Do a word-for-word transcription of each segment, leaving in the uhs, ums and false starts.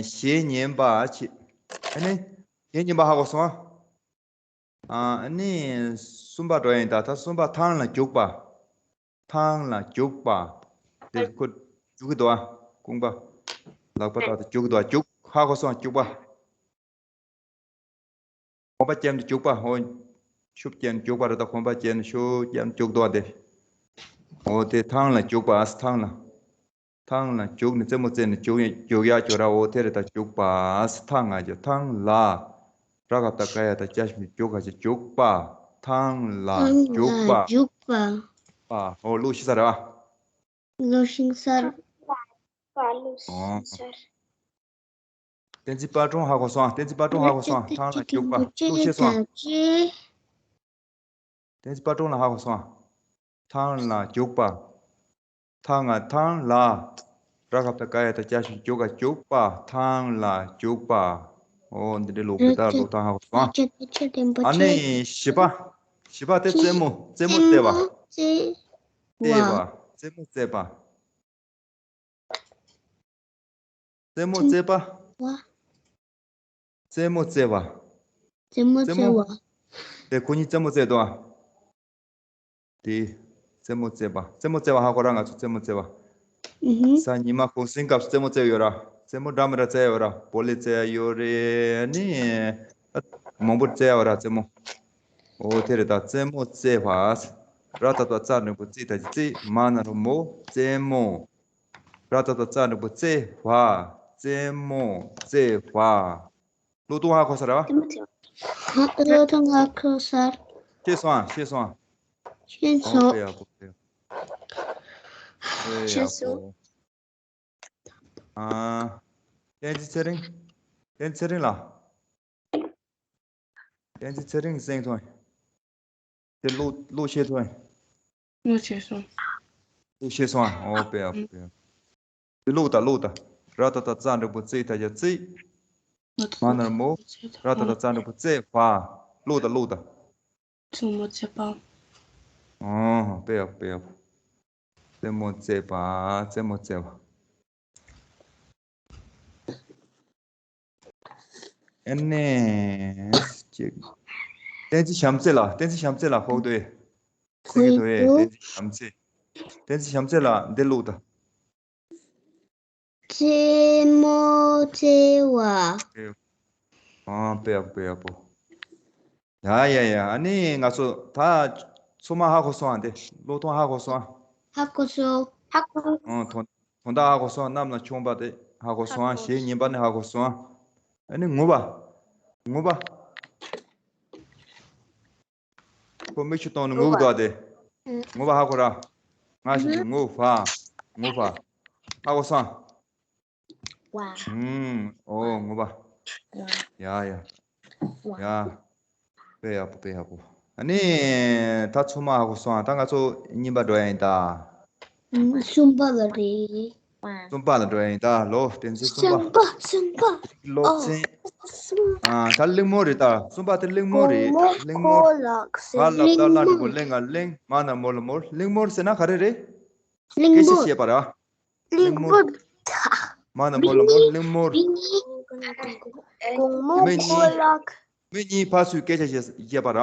ཞེས་ཉན་པ་བྱེད། ཨ་ནི། ཞེས་ཉན་པ་ཧ་གོ་སོང་ཨ། ཨ་ནི། གསུམ་པ་འགྲོ་ཡིན་ད། ད་གསུམ་པ་ཐང་ལ་རྒྱུག་པ། ཐང་ལ་རྒྱུག་པ། དེ་ཁོ་རྒྱུག་གི་འདུག་ཨ། རྐུན་པ། ལག་པ་བཏགས་ཏེ་རྒྱུག་གི་འདུག་ཨ། རྒྱུག་ཧ་གོ་སོང་ཨ། རྒྱུག་པ། གོམ་པ་བརྒྱབ་ནས་རྒྱུག་པ། འོ། ཤུབས་བརྒྱབ་ནས་རྒྱུག་པ་རེད་ད། གོམ་པ་བརྒྱབ་ནས་ཤུབས་བརྒྱབ་ནས་རྒྱུག་འདུག་ཨ་དེ། འོ་དེ་ཐང་ལ་རྒྱུག་པ་ཨ། ཐང་ལ། ཐང་ལ་རྒྱུག་ནས་རྩེད་མོ་རྩེ་ནས་རྒྱུག་རྒྱུག་ཡ་རྒྱུག་ར། འོ་དེ་རེད་ད། རྒྱུག་པ་ཨ། ཐང་ང་རྒྱུག་ཐང་ལ། ར་ག་བཏགས་རྒ་ཡ་བཏགས་རྒྱ་ཞབས་ཀྱུ་རྒྱུ་ག་ཅི་རྒྱུག་པ། ཐང་ལ་ཐང་རྒྱུག་ལ་པ། རྒྱུག་པ། པ། འོ་གླུ་ཤེས་ས་རེད་བ། གླུ་ཤེས་ས་རེད། པ་གླུ་ཤེས་ས་རེད། བསྟན་འཛིན་དཔལ་སྒྲོན་ཧ་གོ་སོང་། བསྟན་འཛིན་དཔལ་སྒྲོན་ཧ་གོ་སོང་། ཐང་ལ་རྒྱུག་པ། གླུ་ཤེས་སོང་། བསྟན་འཛིན་དཔལ་སྒྲོན་ལ་ཧ་གོ་སོང་། ཐང་ལ་རྒྱུག་པ། ཐང་ང་ཐང་ལ། ར་ག་བཏགས་རྒ་ཡ་བཏགས་རྒྱ་ཞབས་ཀྱུ་རྒྱུ་ག་རྒྱུག་པ། ཐང་ལ་རྒྱུག་པ། འོ་འདི་འདྲའི་ལུགས་ཀྱི་ད་ལུགས་ཐང་ཧ་གོ་སོང་། ཨ་ནི་བཞི་པ། བཞི་པ་དེ་རྩེད་མོ། རྩེད་མོ་རྩེ་བ། རྩེ་བ། རྩེད་མོ་རྩེ་བ། རྩེད་མོ་རྩེ་བ། བ། རྩེད་མོ་རྩེ་བ། རྩེད་མོ་རྩེ་བ། དེ་ཁོ་གཉིས་རྩེད་མོ་རྩེ་འདུག་ཨ། དེ། རྩེད་མོ་རྩེ་བ། རྩེད་མོ་རྩེ་བ་ཧ་གོ་ར། ང་ཚོ་རྩེད་མོ་རྩེ་བ། ཨུ་ཧུ། གཟའ་ཉི་མ་གུང་སེང་སྐབས་སུ་རྩེད་མོ་རྩེ་ཡོད་ར། རྩེད་མོ་འདྲ་མི་འདྲ་རྩེ་ཡོད་ར། བོ་ལི་རྩེ་ཡ་ཡོད་རེད། ཨ་ནི། མང་པོ་རྩེ་ཡ་ཡོད་ར་རྩེད་མོ། འོ་དེ་རེད་ད། རྩེད་མོ་རྩེ་བ། ར་ཏ་བཏགས་རྩ་འགྲེང་བུ་རྩེ་ད་ཅི་རྩེ། མ་ན་རོ་མོ། རྩེད་མོ། ར་ཏ་བཏགས་རྩ་འགྲེང་བུ་རྩེ་བ། རྩེད་མོ་རྩེ་བ། ལོ་ཏོ་ཧ་གོ་ས་ར་བ། ལོ་ཏོ་ང་ཁོ་སར། ཤེས་སོང་ཨ། ཤེས་སོང་ཨ། ཤེས་སོང་། ཨོ་དཔེ་ཡག་པོ་དཔེ་ཡག་པོ། དཔེ་ཡག་པོ། ཨ། བསྟན་འཛིན་ཚེ་རིང་། བསྟན་འཛིན་ཚེ་རིང་ལགས། བསྟན་འཛིན་ཚེ་རིང་གསན་ཐོན། དེ་ཀློག་ཀློག་ཤེས་ཐོན། ཀློག་ཤེས་སོང་། ཀློག་ཤེས་སོང་ཨ། ཨོ་དཔེ་ཡག་པོ་དཔེ་ཡག་པོ། དེ་ཀློག་ད་ཀློག་ད། ར་ཏ་བཏགས་རྩ་འགྲེང་བུ་རྩེ་ད་རྒྱ་རྩེད། མ་ན་རོ་མོ། ར་ཏ་བཏགས་རྩ་འགྲེང་བུ་རྩེ་བ། ཀློག་ད་ཀློག་ད། རྩེད་མོ་རྩེ་བ། ཨོ་དཔེ་ཡག་པོ་དཔེ་ཡག་པོ། རྩེད་མོ་རྩེ་བ། རྩེད་མོ་རྩེ་བ། ཨ་ནི། ཅིག་བསྟན་འཛིན་བྱམས་བརྩེ་ལགས། བསྟན་འཛིན་བྱམས་བརྩེ་ལགས་ཧོ་དོ་ཨེ། གསན་གྱི་འདུག་ཨེ། བསྟན་འཛིན་བྱམས་བརྩེ། བསྟན་འཛིན་བྱམས་བརྩེ་ལགས་འདི་ཀློག་ད། རྩེད་མོ་རྩེ་བ། ཨ་དཔེ་ཡག་པོ་དཔེ་ཡག་པོ། ཡ་ཡ་ཡ། ཨ་ནི་ང་ཚོ་ད་ཚང་མ་ཧ་གོ་སོང་ཨ། འདི་ཀློག་ཐུང་ཧ་གོ་སོང་ཨ། ཧ་གོ་སོང་། ཧ་གོ། ཨ་དོན་དོན་དག་ཧ་གོ་སོང་ཨ། གནམ་ལ་མཆོངས་པ་དེ་ཧ་གོ་སོང་ཨ། ཞེས་ཉན་པ་ནི་ཧ་གོ་སོང་ཨ། ཨ་ནི་ངུ་བ། ངུ་བ། ཁོ་མིག་ཆུ་གཏོང་ནས་ངུ་གི་འདུག་ཨ་དེ། ངུ་བ་ཧ་གོ་ར། ང་ཞིག་གིས་ངུ་བ། ངུ་བ། ཧ་གོ་སོང་ཨ། ཝ། ཨུམ། ཨོ་ངུ་བ། ཝ། ཡ་ཡ། ཝ། ཡ། དཔེ་ཡག་པོ་དཔེ་ཡག་པོ། ཨ་ནི། ད་ཚང་མ་ཧ་གོ་སོང་ཨ། ད་ང་ཚོ་གཉིས་པ་འགྲོ་ཡ་ཡིན་ད། ཨུམ། གསུམ་པ་ལ་རེད། གསུམ་པ་ལ་འགྲོ་ཡ་ཡིན་ད། ལོ་བསྟན་འཛིན་གསུམ་པ། གསུམ་པ་གསུམ་པ། སློབ་ཚན། ཨོ། གསུམ་པ། ཨ་ད་གླེང་མོལ་རེད་ད། གསུམ་པ་དེ་གླེང་མོལ་རེད། གླེང་མོལ། ག་ལ་བཏགས་གླ་འགྲེང་བུ་གླེང་ང་གླེང་། མ་ན་མོ་ལ་མོལ། གླེང་མོལ་ཟེར་ན་ག་རེ་རེད། གླེང་མོལ། སྐད་ཆ་བཤད་པ་ར། གླེང་མོལ། མ་ན་མོ་ལ་མོ། གླེང་མོལ། མི་གཉིས། མི་གཉིས། ཕར་ཚུར་སྐད་ཆ་བཤད་བཤད་པ་ར།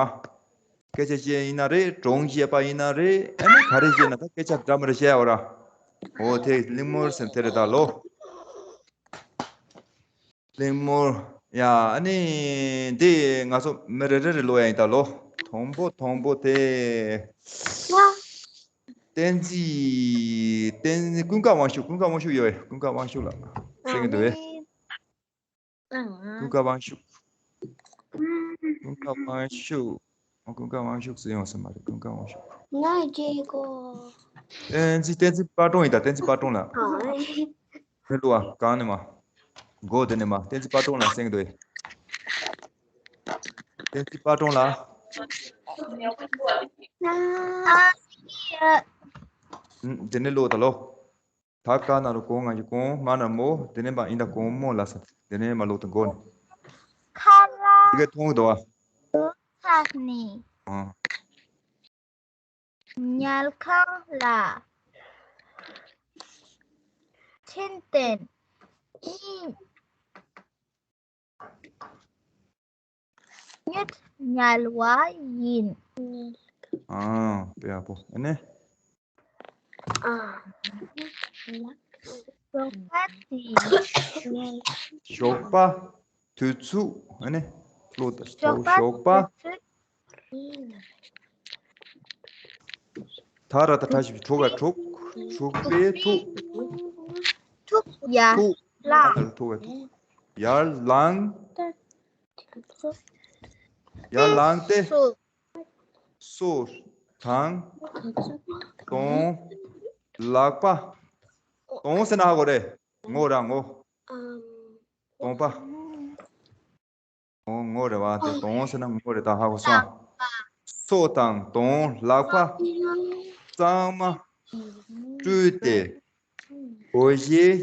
སྐད་ཆ་བཤད་ཡིན་ན་རེད། སྒྲུང་བཤད་པ་ཡིན་ན་རེད། ཨ་ནི་ག་རེ་བཤད་ན་ད་སྐད་ཆ་འདྲ་མི་འདྲ་བཤད་ཡོད་ར། འོ་དེ་གླེང་མོལ་ཟེར་དེ་རེད་ད་ལོ། གླེང་མོལ། ཡ་ཨ་ནི་འདི་ང་ཚོ་མི་རེ་རེ་རེ་ཀློག་ཡ་ཡིན་ད་ལོ། དང་པོ་དང་པོ་དེ། བསྟན་འཛིན། བསྟན་འཛིན་ཀུན་དགའ་དབང་ཕྱུག་ཀུན་དགའ་དབང་ཕྱུག་ཡོད་པས། ཀུན་དགའ་དབང་ཕྱུག་ལགས་གསན་གྱི་འདུག་པས། ཀུན་དགའ་དབང་ཕྱུག་ཀུན་དགའ་དབང་ཕྱུག་ཀུན་དགའ་དབང་ཕྱུག་ཟེར་ཡོང་ས་མ་རེད། ཀུན་དགའ་དབང་ཕྱུག་ང་སྐྱེ་གོ། བསྟན་འཛིན། བསྟན་འཛིན་དཔལ་སྒྲོན་ཡིན་ད། བསྟན་འཛིན་དཔལ་སྒྲོན་ལགས། ཨ། མི་ཀློག་པ་གང་ནས་མ། མགོ་དེ་ནས་མ། བསྟན་འཛིན་དཔལ་སྒྲོན་ལགས་གསན་གྱི་འདུག་པས། བསྟན་འཛིན་དཔལ་སྒྲོན་ལགས། ཨ། ཨུམ། དེ་ནས་ཀློག་ད་ལོ། ད་ག་ན་རོ་གོ་ང་གི་གོང་། མ་ན་མོ། དེ་ནས་མ་ཡིན་ད་གོང་མོ་ལ་ས། དེ་ནས་མ་ལོག་ཏུ་མགོ་ནས། ཁ་ལ། དེ་ག་མཐོང་གི་འདུག་པ། ཁ་ནི། ཨ། ཉལ་ཁང་ལ། འཕྲིན་བཏོན། ཨིན། གཉིད་ཉལ་བ་ཡིན། ཨང་། དཔེ་ཡག་པོ། ཨ་ནི། ཞོགས་པ་དེ། ཞོགས་པ། དུས་ཚོད། ཨ་ནི། བློ་དང་ཞོགས་པ། ཞོགས་པ། དུས་ཚོད། ད་ར་ད་ད་ཞིག་དྲུག་ག་དྲུག་དྲུག་པའི་དྲུག་ཐུག་ཡར་ཐུག་ལངས། ཐུག་ག་ཐུག་ཡར་ལངས། ཡར་ལངས་ཏེ། སོ། སོ་དང་། གདོང་། ལག་པ། གདོང་ཟེར་ན་ཧ་གོ་རེད། ངོ་ར་ངོ། གདོང་པ། ཨོ་ངོ་རེད་བ། དེ་གདོང་ཟེར་ན་ངོ་རེད། ད་ཧ་གོ་སོང་། སོ་དང་གདོང་ལག་པ་གཙང་མ་བཀྲུས་ཏེ། གོས་ཞིག་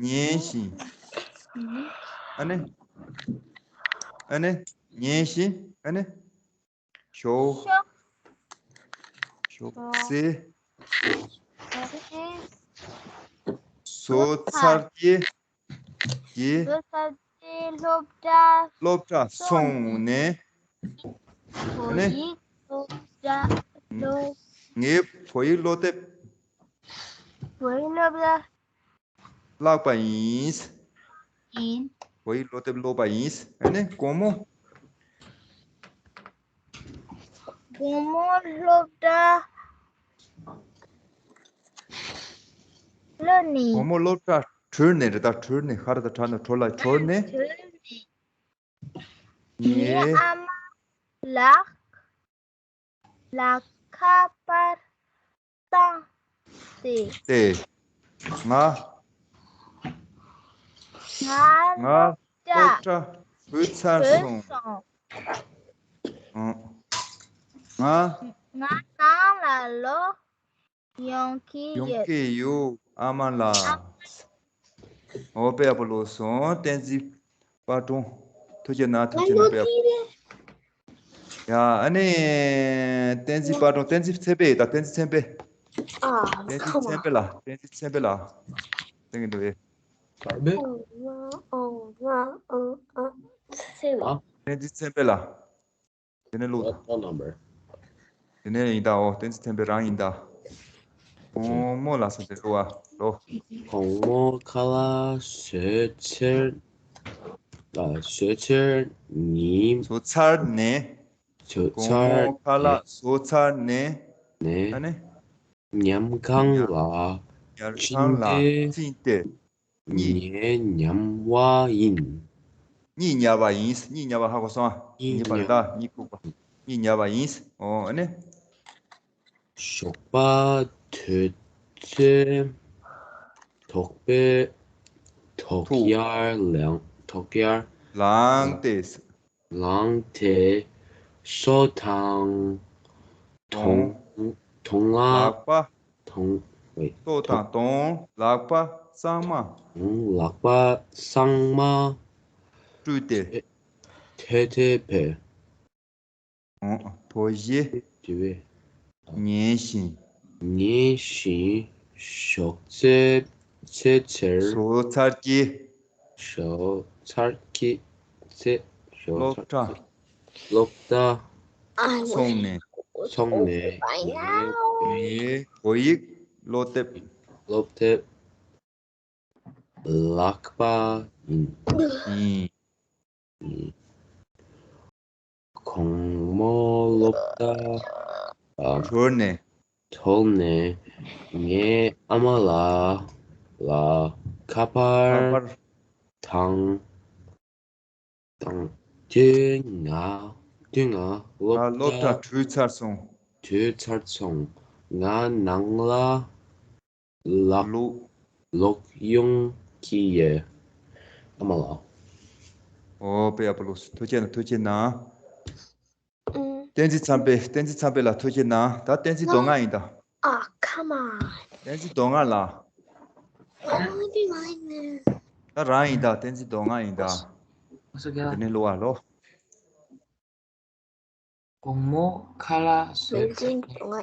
ཉན་ཞིང་། ཨ་ནི། ཨ་ནི། ཉན་ཞིང་། ཨ་ནི། ཞོགས། ཞོགས་ཟས། བཟོ་ཚར་གྱི། གྱི། བཟོ་ཚར་གྱི་སློབ་གྲྭ། སློབ་གྲྭ་སོང་ནས། བོད་ཡིག་སློབ་གྲྭ་སློབ། ངས་བོད་ཡིག་སློབ་དེབ། བོད་ཡིག་སློབ་གྲྭ། བཀླགས་པ་ཡིན། ཡིན། བོད་ཡིག་སློབ་དེབ་ཀློག་པ་ཡིན། ཨ་ནི་དགོང་མོ། དགོང་མོ་སློབ་གྲྭ་གྲོལ་ནས། དགོང་མོ་སློབ་གྲྭ་གྲོལ་ནས་རེད། ད་གྲོལ་ནས། ཧ་ར་ད་གྲ་ན་གྲོལ་ལ། གྲོལ་ནས། གྲོལ་ནས། ངའི་ངའི་ཨ་མ་ལགས། ལག་ཁ་པར་བཏང་སྟེ། སྟེ། ང་། ང་ང་སློབ་གྲྭ་སློབ་གྲྭ་བུད་ཚར་བུད་སོང་། སོང་། ཨང་། ང་། ང་ནང་ལ་ལོག་ཡོང་གི་ཡོང་ཡོད། གི་ཡོད། ཨ་མ་ལགས། ཨ་མ། ཨོ་དཔེ་ཡག་པོ་ཀློག་སོང་། བསྟན་འཛིན་དཔལ་སྒྲོན། ཐུགས་རྗེ་གནང་། ཐུགས་རྗེ་གནང་། དཔེ་ཡག་པོ། ཡ། ཨ་ནི། བསྟན་འཛིན་དཔལ་སྒྲོན། བསྟན་འཛིན་ཚེ་དཔལ་ཡིན་ད། བསྟན་འཛིན་ཚེ་དཔལ། ཨ། བསྟན་འཛིན་ཚེ་དཔལ་ལགས། བསྟན་འཛིན་ཚེ་དཔལ་ལགས། བསྟན་གྱི་འདུག་ཨེ། ཨོ་ང་ཨོ་ང་ཨོ་ཨ། ཚེ་དཔལ། བསྟན་འཛིན་ཚེ་དཔལ་ལགས། དེ་ནས་ཀློག་དང་། What number? དེ་ནས་ཡིན་ད། ཨོ། བསྟན་འཛིན་ཚེ་དཔལ་རང་ཡིན་ད། དགོང་མོ་ལ་སོང་སྟེ་ཀློག་ཨ། ཀློག་དགོང་མོ་ཁ་ལག་བཟོས་ཚར། ཨ། བཟོས་ཚར་ནས། བཟོས་ཚར་ནས། བཟོས་ཚར་ནས། དགོང་མོ་ཁ་ལག་བཟོས་ཚར་ནས། ནས། ཨ་ནི། ཉལ་ཁང་ལ། ཉལ་ཁང་ལ་ཕྱིན་ཏེ། ཕྱིན་ཏེ། གཉིད། ངས་ཉལ་བ་ཡིན། གཉིད་ཉལ་བ་ཡིན། གཉིད་ཉལ་བ་ཧ་གོ་སོང་ཨ། གཉིད་ཉལ་བ་རེད་ད། གཉིད་ཁུག་པ། གཉིད་ཉལ་བ་ཡིན། ཨོ། ཨ་ནི། ཞོགས་པ་དུས་ཚོད། དོག་པའི། དོག་ཐུག་ཡར་ལངས། དོག་ཡར། ལངས་ཏེ། ལངས་ཏེ། སོ་དང་། གདོང་། གདོང་ལ། ལག་པ། གདོང་། ཨེ། སོ་དང་གདོང་ལག་པ་གཙང་མ། གདོང་ལག་པ་གཙང་མ། བཀྲུས་ཏེ། ཐོས་ཏེ་བས། བོད་གཞས། དེ་བས། ཉན་ཞིང་། ཉན་ཞིང་། ཞོགས་ཚེ་ཚེ་ཚར། བཟོ་ཚར་གྱི། བཟོ་ཚར་གྱི་ཚེ། བཟོ་སློབ་ཚར་གྲྭ། སློབ་གྲྭ། སོང་ནས། སོང་ནས། ངའི་བོད་ཡིག་སློབ་དེབ། སློབ་དེབ། བཀླགས་པ་ཡིན། ཡིན། དགོང་མོ་སློབ་གྲྭ་གྲོལ་ནས། གྲོལ་ནས། ངའི་ཨ་མ་ལགས་ལ་ཁ་པར་ཁ་པར་དང་། དང་། དུས་ང་། དུས་ང་སློབ་ང་སློབ་གྲྭ་གྲྭ་གྲོལ་ཚར་སོང་། གྲོལ་ཚར་སོང་། ང་ནང་ལ་ལོག་ལོག་ལོག་ཡོང་གི་ཡོད། ཨ་མ་ལགས། ཨོ་དཔེ་ཡག་པོ་ཀློག་སོང་། ཐུགས་རྗེ་གནང་། ཐུགས་རྗེ་གནང་། ཨུམ། བསྟན་འཛིན་ཚེ་དཔལ། བསྟན་འཛིན་ཚེ་དཔལ་ལགས་ཐུགས་རྗེ་གནང་། ད་བསྟན་འཛིན་མདོ་སྔགས་ཡིན་ད། ཨ་ཁ་མ། བསྟན་འཛིན་མདོ་སྔགས་ལགས། ཨ་འདི་མ་ཡིན་ནི། ད་རང་ཡིན་ད། བསྟན་འཛིན་མདོ་སྔགས་ཡིན་ད། དེ་ནས་ཀློག་ཨ་ཀློག་དགོང་མོ་ཁ་ལག་བཟོས་ཚར་ནས།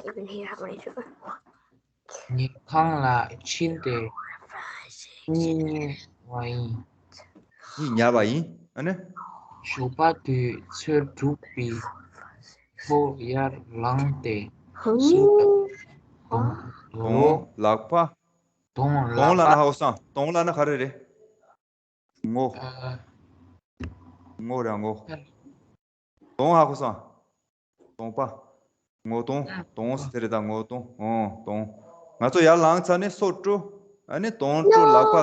ཉལ་ཁང་ལ་ཕྱིན་ཏེ། གཉིད་ཉལ་བ་ཡིན། གཉིད་ཉལ་བ་ཡིན། ཨ་ནི། ཞོགས་པ་དུས་ཚོད་དྲུག་པའི་ཐོག་ཡར་ལངས་ཏེ་སོ་དང་། དོང་། དོང་ལག་པ། དོང་ལག་པ། དོང་ལབ་ན་ཧ་གོ་སོང་། དོང་ལབ་ན་ག་རེ་རེད། ངོ་། ཨ། ངོ་རེད་ངོ་། དོང་ཧ་གོ་སོང་། དོང་པ། ངོ་དོང་། དོང་ཟེར་དེ་རེད་ད། ངོ་དོང་། ཨོ་དོང་། ང་ཚོ་ཡར་ལངས་ཚར་ནས་སོ་དཀྲུག་ཨ་ནི་དོང་དཀྲུག་ལག་པ་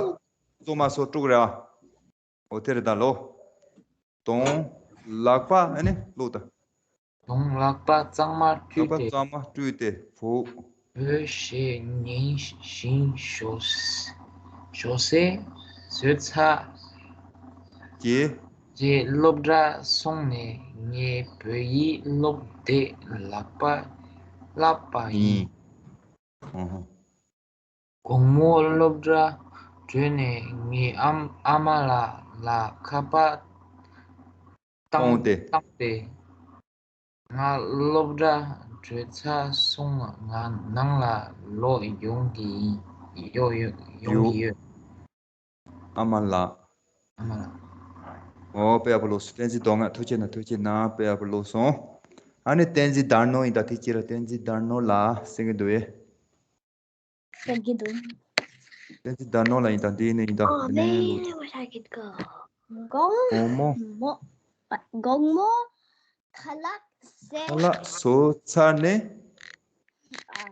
བཙུམ་མ་སོ་དཀྲུག་རེད་ཨ། ཨོ་དེ་རེད་ད་ལོ། དོང་། ལག་པ་ཨ་ནི་བླུགས་ད། དོང་ལག་པ་གཙང་མ་བཀྲུས་ཏེ། ལག་པ་གཙང་མ་བཀྲུས་ཏེ་བུ། བུ་ཞེས་ཉན་བཞིན་ཞོགས། ཞོགས་ཟས་ཟོས་ཚར། ཀྱེ། རྗེས་སློབ་གྲྭ་སོང་ནས་ངས་བོད་ཡིག་སློབ་དེབ་ལག་པ་བཀླགས་པ་ཡིན། ཡིན། ཨོ་ཧོ། དགོང་མོ་སློབ་གྲྭ་གྲོལ་ནས་ངའི་ཨམ་ཨ་མ་ལགས་ལ་ཁ་པར་བཏང་བཏང་སྟེ། བཏང་སྟེ། ང་སློབ་གྲྭ་གྲོལ་ཚར་སོང་། ང་ནང་ལ་ལོག་ཡོང་གི་ཡིན། ཡོང་ཡོང་ཡོང་གི་ཡོད། ཨ་མ་ལགས། ཨ་མ་ལགས། ཨོ་དཔེ་ཡག་པོ་ཀློག་སོང་། བསྟན་འཛིན་མདོ་སྔགས་ཐུགས་རྗེ་གནང་། ཐུགས་རྗེ་གནང་། དཔེ་ཡག་པོ་ཀློག་སོང་། ཨ་ནི་བསྟན་འཛིན་ཟླ་སྣང་ཡིན་ད། དེ་ཅི་ར་བསྟན་འཛིན་ཟླ་སྣང་ལ་གསན་གྱི་འདུག་ཨེ། གསན་གྱི་འདུག་བསྟན་འཛིན་ཟླ་སྣང་ལ་ཡིན་ད། འདི་ནས་ཡིན་ད། ཨོ་ནས་མེ་ལོ། ཝ་ཧྲ་གི་གོ། དགོང་དགོང་མོ། མོ། དགོང་མོ་ཁ་ལག་ཟས། ཁ་ལག་ཟོས་ཚར་ནས། ཨ།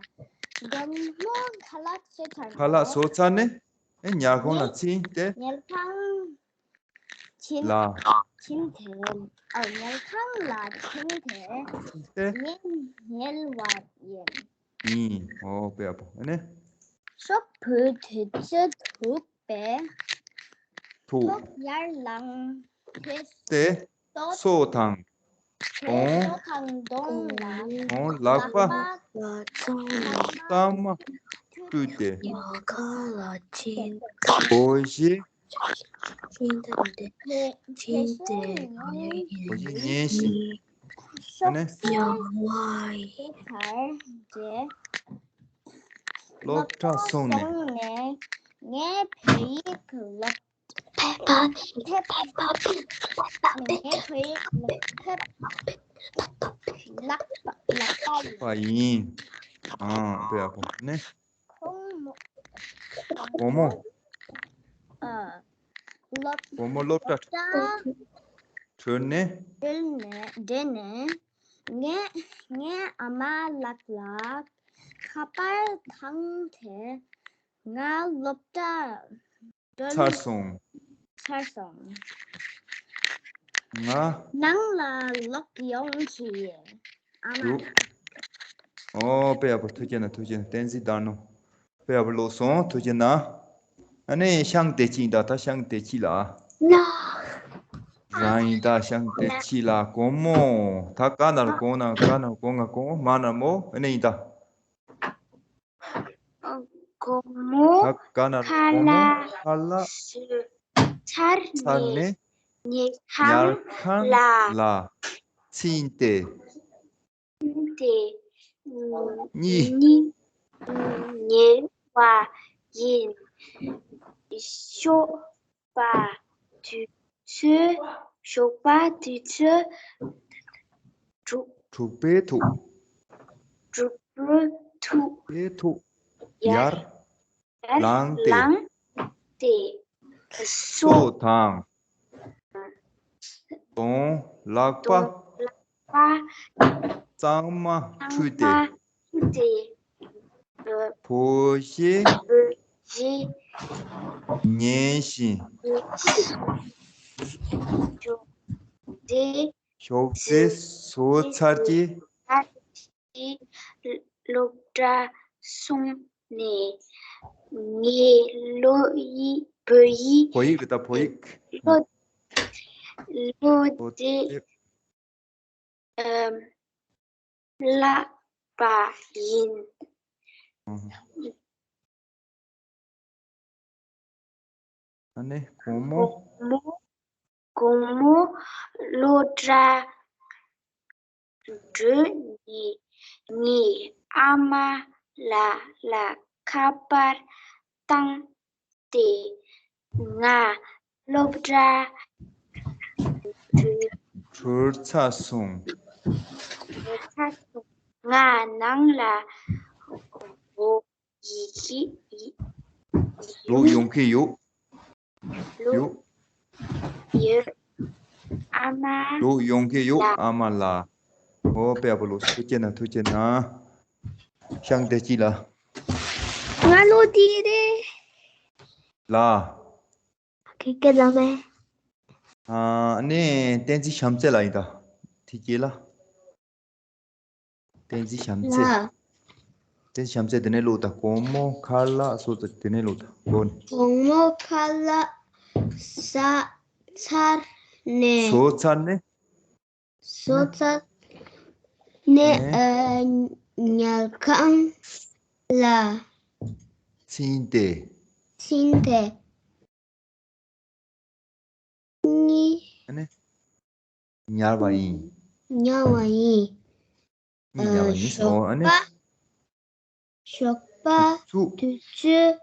དགོང་མོ་ཁ་ལག་ཟོས་ཚར་ནས། ཁ་ལག་ཟོས་ཚར་ནས། ཨེ་ཉལ་ཁང་ལ་ཕྱིན་ཏེ། ཉལ་ཁང་ཕྱིན། ལ། ཕྱིན་ཏེ། ཨ། ཉལ་ཁང་ལ་ཕྱིན་ཏེ། ཕྱིན་ཏེ། ངས་ཉལ་བ་ཡིན། ཡིན། ཨོ་དཔེ་ཡག་པོ། ཨ་ནི། ཞོགས་པའི་དུས་ཚོད་དྲུག་པའི་ཐོག་ཐོག་ཡར་ལངས་ཏེ། ཏེ། སོ་དང་། དོང་། སོ་དང་དོང་ལ། དོང་ལག་པ། ལག་པ་གཙང་མ་བཀྲུས་ཏེ། ཉལ་ཁང་ལ་ཕྱིན། བུ་ཞིག་ཕྱིན་ཏེ། ཕྱིན་ཏེ། བུ་ཞིག་ཉལ་ཞིང་། ཨ་ནི། ཉལ་བ་ཡིན། སློབ་གྲྭ་སོང་ནས། ངས་བོད་ཡིག་སློབ། ཕེབས་པ། ཕེབས་པ། ཕེབས་པ། ངས་བོད་ཡིག་སློབ། ཕེབས། ལག་པ། ལག་པ་ཡིན། པ་ཡིན། ཨ། དཔེ་ཡག་པོ་ནི། དགོང་མོ། དགོང་མོ། ཨ། སློབ། དགོང་མོ་སློབ་གྲྭ། སློབ་གྲྭ་གྲོལ་ནས། གྲོལ་ནས། གྲོལ་ནས། ངས། ངས་ཨ་མ་ལགས་ལ་ཁ་པར་བཏང་སྟེ། ང་སློབ་གྲྭ་གྲོལ། ཚར་སོང་། ཚར་སོང་། ང་ནང་ལ་ལོག་ཡོང་གི་ཡིན། ཨ་མ། འདུག་ཨོ་དཔེ་ཡག་པོ། ཐུགས་རྗེ་གནང་། ཐུགས་རྗེ་གནང་། བསྟན་འཛིན་ཟླ་སྣང་། དཔེ་ཡག་པོ་ཀློག་སོང་། ཐུགས་རྗེ་གནང་། ཨ་ནི་ཤང་བདེ་སྐྱིད་ད། ད་ཤང་བདེ་སྐྱིད་ལ། རང་ཡིན་ད། ཤང་བདེ་སྐྱིད་ལ། དགོང་མོ། ད་ག་ན་རེད། དགོང་ན། ག་ན་རེད། དགོང་ང་། དགོང་མ་ན་མོ། ཨ་ནི་ཡིན་ད། དགོང་མོ། ད་ག་ན་རེད། ཁ་ལག་དགོང་མོ་ཁ་ལག་ཟོས་ཚར་ཚར་ནས། ནས་ཉལ་ཉལ་ཁང་ཁང་ལ་ལ་ཕྱིན་ཏེ། ཏེ། གཉིད། གཉིད་ཉལ་བ་ཡིན། ཞོགས་པ་དུས་ཚོད། ཞོགས་པ་དུས་ཚོད་དྲུག་དྲུག་པའི་ཐོག་དྲུག་པའི་ཐོག་པའི་ཐོག་ཡར། ཡར་ལངས་ཏེ། ལངས་ཏེ། སོ། སོ་དང་། དོང་ལག་པ། དོང་ལག་པ། གཙང་མ་བཀྲུས་ཏེ། གཙང་མ་བཀྲུས་ཏེ། བུ་ཞིག་བུ་ཞིག་ཉལ་ཞིང་། ཉལ་ཞིང་། ཞོགས་ཟས། ཞོགས་ཟས་ཟོས་ཚར་གྱི། ཚར་གྱི། སློབ་གྲྭ་སོང་ནས། ངས་བོད་ཡིག་བོད་ཡིག་བོད་ཡིག་རེད་ད། བོད་ཡིག་བློ། བློ་བློ་བདེ་བདེ་ཨམ་བཀླགས་པ་ཡིན། ཨ་ཧ། ཨ་ནི་དགོང་མོ། དགོང་མོ། དགོང་མོ་སློབ་གྲྭ་གྲོལ་ནས་ངས་ཨ་མ་ལགས་ལ་ཁ་པར་བཏང་སྟེ། ང་སློབ་གྲྭ་ གྲོལ་ཚར་སོང་། ང་ནང་ལ་འོ་ཡི་ཤི་ཡི་ལོག་ཡོང་གི་ཡོད། ལོག་ཡོད། ཡོད། ཨ་མ་ལོག་ཡོང་གི་ཡོད། ཨ་མ་ལགས། ཨོ་དཔེ་ཡག་པོ་ལོག་ཐུགས་རྗེ་གནང་ཐུགས་རྗེ་གནང་། ཤང་དེ་ཅི་ལ། ང་ལོ་དེ་རེད། ལ། ཁི་ཀེ་ལ་མེ། ཨ་ནི་བསྟན་འཛིན་བྱམས་བརྩེ་ལ་ཡིན་ད། ཐི་ཀེ་ལ། བསྟན་འཛིན་བྱམས་བརྩེ། ལ། བསྟན་འཛིན་བྱམས་བརྩེ་དེ་ནས་ལོག་ད། དགོང་མོ་ཁ་ལག་སོ་ཙ་དེ་ནས་ལོག་ད། དགོང་ནས། དགོང་མོ་ཁ་ལག་ཟ་ཚར་ནས། ཟོ་ཚར་ནས། ཟོ་ཚར་ནས། ནས། ཨ། ཉལ་ཁང་ལ་ཕྱིན་ཏེ། ཕྱིན་ཏེ། གཉིད། ཨ་ནི། ཉལ་བ་ཡིན། ཉལ་བ་ཡིན། གཉིད་ཉལ་བ་ཡིན། ཨ། ཨོ་ཨ་ནི། ཞོགས་པ། ཞོགས་པ། དུས་ཚོད། དུས་ཚོད།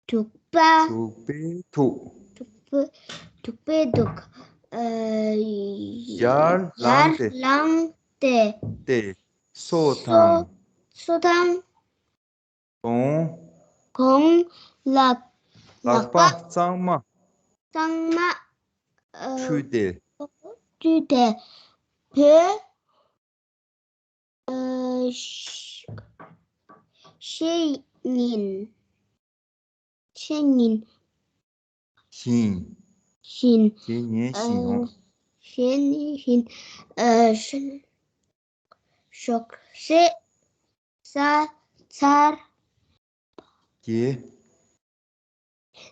དུག་པ། དུག་པའི་དུག་དུག་པའི་དུག་དུག་པའི་དུག་ཨ། ཡར་ལངས་ཏེ། ཡར་ལངས་ཏེ། ཏེ། སོ་དང་། སོ་དང་། གདོང་། གདོང་། ལག་ལག་པ། ལག་པ་གཙང་མ། གཙང་མ། ཨ། འཁྲུད་དེ། འཁྲུད་དེ། བོད། ཨ། ཤེས་ཉིན། ཤེས་ཉིན། བཞིན། བཞིན། ཤེས་ཉིན་བཞིན། ཨ། ཤེས་ཉིན་བཞིན། ཨ། ཤ། ཞོགས་ཟས་ཟ་ཚར། རྗེས།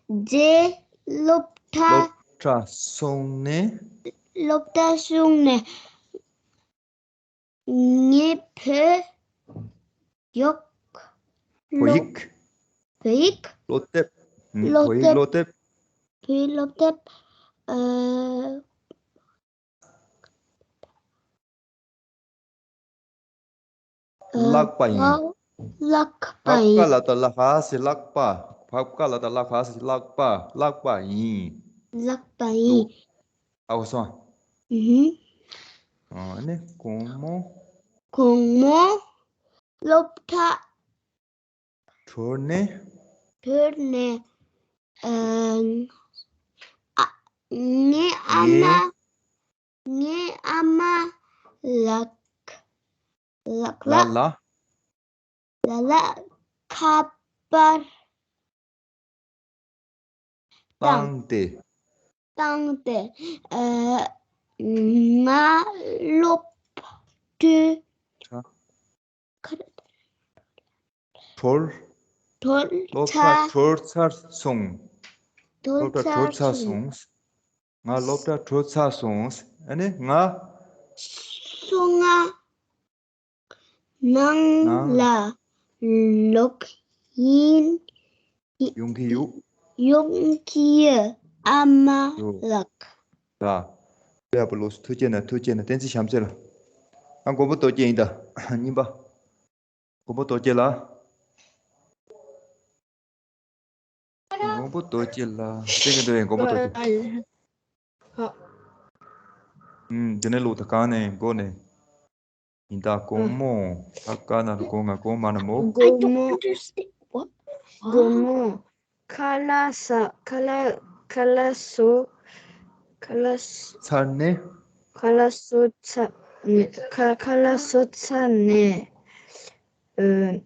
རྗེས་སློབ་གྲྭ། སློབ་གྲྭ་སོང་ནས། སློབ་གྲྭ་སོང་ནས། ངས་བོད་ཡིག་བོད་ཡིག་བོད་ཡིག་སློབ་དེབ། ཨ། སློབ་བོད་ཡིག་དེབ། སློབ་དེབ། བོད་ཡིག་སློབ་དེབ། ཨ། བཀླགས་པ་ཡིན། བཀླགས་པ་ཡིན། བཀའ་ལ་ད་ལ་ཧ་སི་བཀླགས་པ། བཀའ་ལ་ད་ལ་ཧ་སི་བཀླགས་པ། བཀླགས་པ་ཡིན། བཀླགས་པ་ཡིན། ཨ་འོ་སོང་། ཨུ་ཧུ། ཨ་ནི་དགོང་མོ། དགོང་མོ་སློབ་གྲྭ། གྲོལ་ནས། གྲོལ་ནས། ཨ། ཨ། ངའི་ཨ་མ། ངའི། ངའི་ཨ་མ་ལགས། ལགས་ལ། ལ་ལ། ལ་ལ་ཁ་པར། བཏང་སྟེ། བཏང་སྟེ། ཨ། ང་སློབ་གྲྭ། གྲོལ། གྲོལ། སློབ་གྲྭ་ཚར། གྲོལ་ཚར་སོང་། སློབ་གྲྭ་གྲོལ་ཚར་སོང་། ང་སློབ་གྲྭ་གྲོལ་ཚར་སོང་། ཨ་ནི་ང་། སོ་ལྔ། ནང་ལ་ལོག་ཡིན། ཡོང་གི་ཡོད། ཡོང་གི་ཡོད། ཨ་མ་ལགས། ལ། ཡག་པོ་ལོས། ཐུགས་རྗེ་གནང་། ཐུགས་རྗེ་གནང་། བསྟན་འཛིན་བྱམས་བརྩེ་ལགས། ཨ། མགོན་པོ་རྡོ་རྗེ་ཡིན་ད། གཉིས་པ། མགོན་པོ་རྡོ་རྗེ་ལགས། མགོན་པོ་རྡོ་རྗེ་ལགས། བསྟན་གྱི་འདུག་ཨེ། མགོན་པོ་རྡོ་རྗེ། ཨ། ཨུམ། འདི་ནས་ལོག་ད། གང་ནས་མགོ་ནས། ཡིན་ད། དགོང་མོ། ཨ། ཀ་ན་རོ་དགོང་། ང་དགོང་། མ་ན་མོ། དགོང་མོ། དགོང་མོ། ཁ་ལག་ཟ། ཁ་ལག་ཁ་ལག་ཟོ། ཁ་ལག་ཟོ། ཚར་ནས། ཁ་ལག་ཟོ་ཚར་ནས། ཁ། ཁ་ལག་ཟོ་ཚར་ནས། ཨ།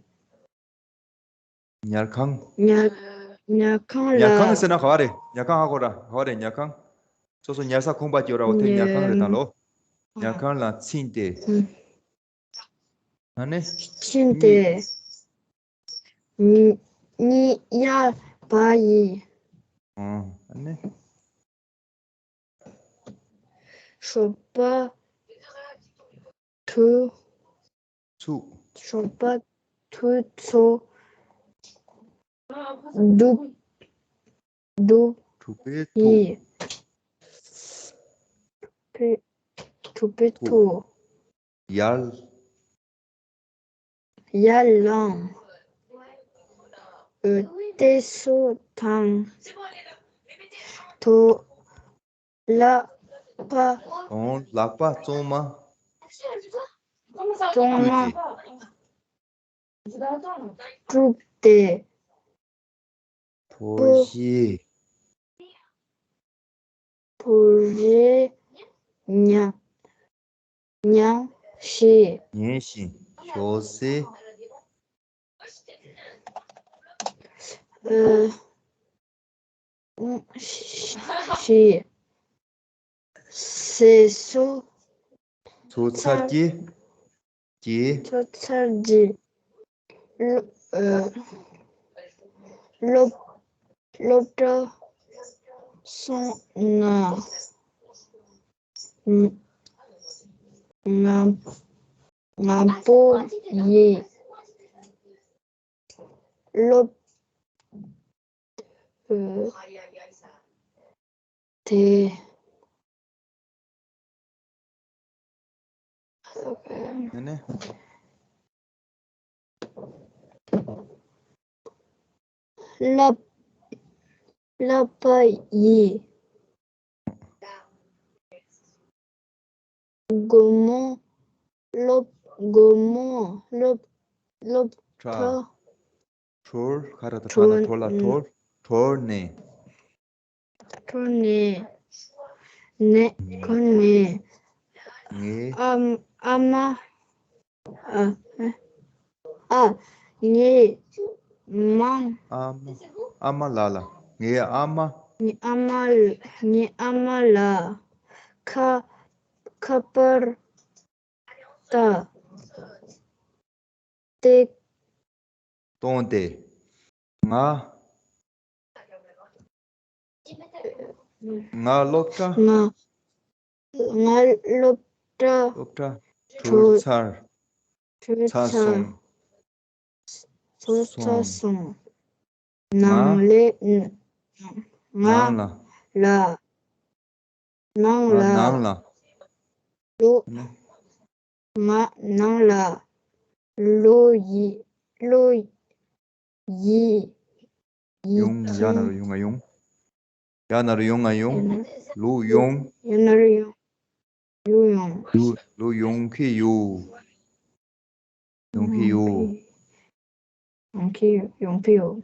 ཉལ་ཁང་། ཉལ། ཉལ་ཁང་ལ། ཉལ་ཁང་ཟེར་ན་ག་བ་རེད། ཉལ་ཁང་ཧ་གོ་ར། ག་བ་རེད་ཉལ་ཁང་། སོ་སོ་ཉལ་ས་ཁང་པ་ཅིག་ཡོད་ར། འོ་དེ་ཉལ་ཁང་རེད་ད་ལོ། ཉལ་ཁང་ལ་ཕྱིན་ཏེ། ཨུམ། ཨ་ནི། ཕྱིན་ཏེ། གཉིད། གཉིད་ཡར་བབས་ཡིན། ཨ་ནི། ཞོགས་པ་དུས་ཚོད། ཞོགས་པ་དུས་ཚོད་དྲུག་དྲུག་པའི་ཐོག་ཡིན། དྲུག་པའི་ཐོག་ཡར། ཡར་ལངས། ཨ། ཏེ་སོ་དང་དོ་ལ། པ། གདོང་ལག་པ་གཙང་མ། གཙང་མ། བཀྲུས་ཏེ། བུ་བཞི། བུ་རེ་ཉ། ཉ་ཤེས། ཉན་ཞིང་ཞོགས་ཟས། ཨ། ཤེས། ཟས་སུ། ཚོ་ཚར་གྱི། གྱི། ཚོ་ཚར་གྱི། སློབ། ཨ། སློབ། སློབ་གྲྭ་སོང་ན། ང་། ང་པོ་ཡིས། སློབ། ཨ། དེ། ནི་ནི། བསླབ། བསླབ་པ་ཡི། སྒོར་མོ། སློབ། སྒོར་མོ། སློབ། སློབ་གྲྭ། གྲྭ། གྲོལ། ཁ་ར་ཏ་ཁ་ན། གྲོལ། གྲོལ་ལ། གྲོལ། གྲོལ་ནས། གྲོལ་ནས། ནས། ནས། གྲོལ་ནས། ངའི། ཨ། ཨ་མ། ཨ། ཨ། ངའི་མ། ཨ་མ། ཨ་མ་ལགས་ལ། ངའི་ཨ་མ། ངའི་ཨ་མ། ངའི་ཨ་མ་ལགས། ཁ། ཁ་པར། ཏ། ཏེ། བཏང་སྟེ། ང་། ང་སློབ་གྲྭ། ང་། ང་སློབ་གྲྭ། སློབ་གྲྭ། གྲོལ་ཚར། གྲོལ་ཚར། ཚར་སོང་། གྲོལ་ཚར་སོང་། སོང་། ནང་ལས། ང་། ནང་ལ། ལ། ནང་ལ། ནང་ལ། ལོ། ནི། ང་ནང་ལ་ལོ་ཡི། ལོ་ཡི། ཡི་ཡོང་། ཡ་ན་ཅིང་། རུ་ཡོང་། ང་ཡོང་། ཡ་ན་རུ་ཡོང་། ང་ཡོང་། ཡ་ན། ལོ་ཡོང་། ཡ་ན་རུ་ཡོང་། ཡོ་ཡོང་། ལོ། ལོ་ཡོང་གི་ཡོད། ཡོང་གི་ཡོད། ཡོང་གི། ཡོང་གི་ཡོད།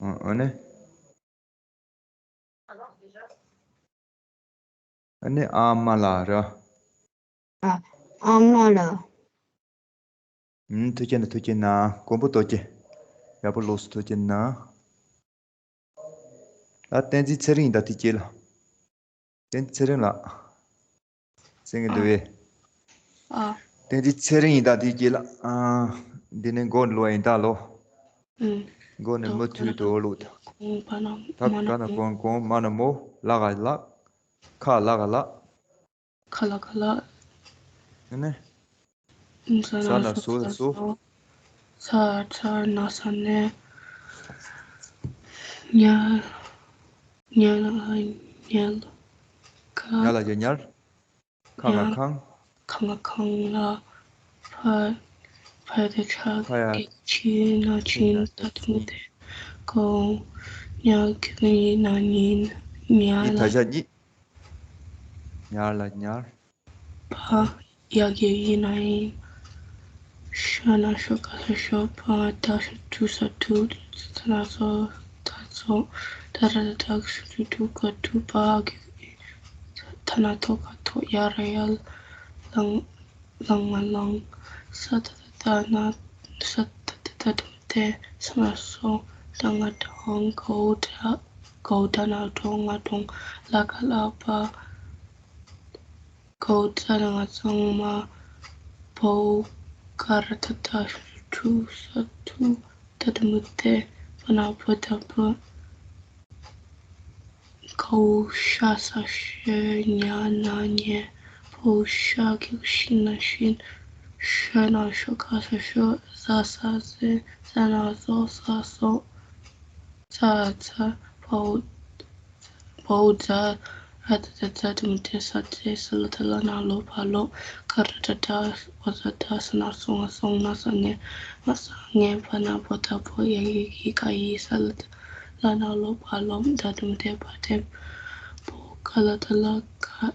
ཨ། ཨ་ནི། ཨ་ནི་ཨ་མ་ལགས་ར། ཨ། ཨ་མ་ལགས། ཨུམ། ཐུགས་རྗེ་གནང་། ཐུགས་རྗེ་གནང་། མགོན་པོ་རྡོ་རྗེ། ཡག་པོ་ལོས་སོ། ཐུགས་རྗེ་གནང་། ད་བསྟན་འཛིན་ཚེ་རིང་ཡིན་ད། དེ་རྗེས་ལ། བསྟན་འཛིན་ཚེ་རིང་ལགས། གསན་གྱི་འདུག་པས། ཨ། བསྟན་འཛིན་ཚེ་རིང་ཡིན་ད། དེ་རྗེས་ལ། ཨ། འདི་ནས་མགོ་ལོག་ཡིན་ད་ལོ། ཨུམ། མགོ་ནས་མུ་མཐུད་དུ་ལོག་ད། ཨུམ། པ་ན། ད་མ་ན། ག་ན་མོ། གོང་གོང་། མ་ན་མོ། ལ་ག་ལགས། ཁ་ལ་ག་ལགས། ཁ་ལ་ག་ལགས། ཨ་ནི། ས་ན་སོ། ས་ན་སོ། ཚ། ཚ་ན་ས་ནས། ཉ། ཉ་ལ། ཉལ། ཁ། ཉ་ལ་ཉལ། ཉལ། ཁ་ང་ཉ། ཁང་། ཁ་ང་ཁང་ལ། ཕ། ཕ་ཡ་ཕྱ། ཕ་ཡ། གི་ཆི་ན་ཆིན། ཆིན་ན་ད་དུ་མི་ཆིན། དེ། གོ། ཉ་གི་ཡི་ན་ཉིན། ཉ་ཉི་ལ། ད་ཞ་ཉི། ཉར་ལ་ཉར། ཕ། ཡ་གི་ཡི་ན་ཡིན། ཤ་ན་ཤོ་ག་ས་ཤོ། པ་ད་ཤོ་ཐུ་ས་ཐུ། ས་ན་སོ་ད་སོ། ད་ར་ད་ད་ཤོ་ཐུ་ཐུ་ག་ཐུ། པ་གི་ཐ་ན་ཐོ་ག་ཐོ། ཡ་ར་ཡལ། ལང་། ལང་ང་ལང་། ས་ད་ད་ད་ན། ས་ད་ད་ད་དུ་མ་དེ། ས་ན་སོ། ད་ང་གྲོང་། གའུ་ད། གའུ་ད་ན་གྲོང་། ང་གྲོང་། ལ་ག་ལགས། པ། གའུ་ཙ་ན་ང་གཙང་མ། བའུ་ག་ར་ད་ད་ཤོ་ཐུ་ས་ཐུ། ད་དུ་མ་དེ། པ་ན་བོ་ད་བོ། གའུ་ཤ་ས་ཤོ། ཉ་ན་ཉལ། བའུ་ཤ་གི་གུ་ཤི་ན་ཤིན། ཤ་ན་ཤོ་ག་ས་ཤོ། ཟ་ས་ཟེ། ཟ་ན་ཟོ། ཟ་སོ། ཚ་ཚ། བའུ། བའུ་ཛ། ར་ད་ད་ཛ་དུ་མ་དེ། ས་ཚེ། ས་ལ་ད་ལ་ན་ལོ་བ་ལོ། ག་ར་ད་ད་བ་ཛ་ད། ས་ན་སོ་ང་སོང་། ན་ས་ནས་ང་ས་ངས། བ་ན་བོ་ད་བོ། ཡ་གི་གི་ག་ཡི། ས་ལ་ད་ལ་ན་ལོ་བ་ལོ། ད་དུ་མ་དེ་བ་དེ། བོ་ག་ལ་ད་ལ་ག།